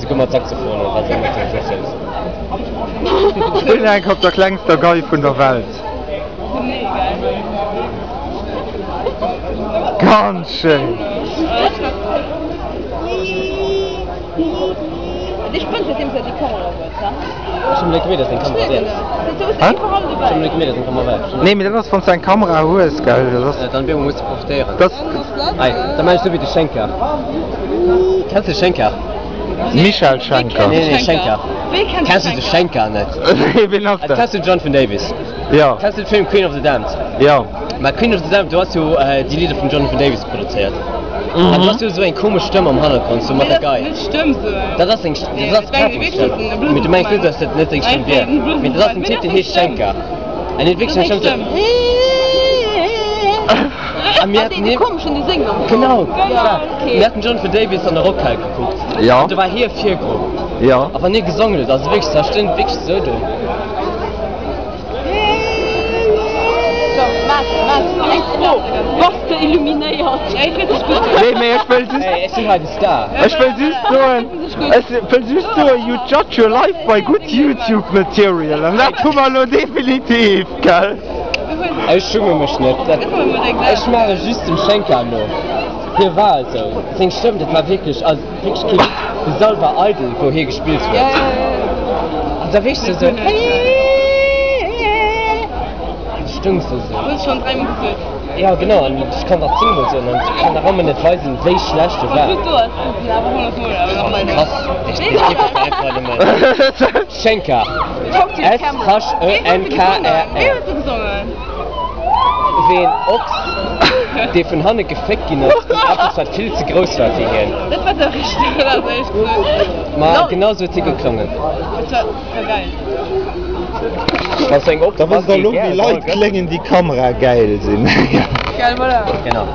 Souguer mat Saxophon oder wat och ëmmer zum Schluss ass. Spill enk op der klengster Gei vun der Welt. Ganz schéin! Nee mee dat ass wanns du eng Kamera hues gell. Dat Kenns de Schenker? Michel Schenker. Nee, nee, Schenker. Kenns du de Schenker net? Nee, ween ass dat? Kenns du Jonathan Davis? Jo. Kenns du de Film Queen of the Damned? Jo. Ma Queen of the Damned, do ass jo déi Lidder vum Jonathan Davis produzéiert. An do ass jo esou eng komesch Stëmm am Hannergrond, sou mat der Gei. Dat ass seng, dat ass grad seng Stëmm. Mee du mengs net, dass dat net seng Stëmm wier. Mee dat ass en Typ, deen heescht Schenker. An hien huet wierklech eng Stëmm, sou. A mir haten hie. Genau, mir haten Jonathan Davis an der Rockhal gekuckt. Ja. An do war hie Virgrupp. Ja. A wann hie gesongen huet, also wierklech, da stoung wierklech esou do. Nee, mee ech wëll just. Ey, ech sinn hei de Star. Ech wëll just soen, ech wëll just soen, you judge your life by good YouTube material. An dat hu mer elo definitiv, gell? Ech schumme mech net, ech maache just dem Schenker no. Hie war esou, seng Stëmm, dat war wierklech, also wierklech kee Witz, de Sall war eidel wou hie gespillt huet. An da wierklech esou, an du stoungs do esou. Jo genau, an ech kann nach zéngmol soen, an ech kann nach ëmmer net weisen, wéi schlecht e war. Krass, dee Typ ass einfach nëmmen Schenker. S-H-E-N-K-E-R. Wéi een Ochs, dee vun hanne geféckt ginn ass vun eppes, wat vill ze grouss war fir hien. Ma genau esou huet si geklongen. Da wësst der elo, wéi Leit kléngen, déi kameragäil sinn. Genau.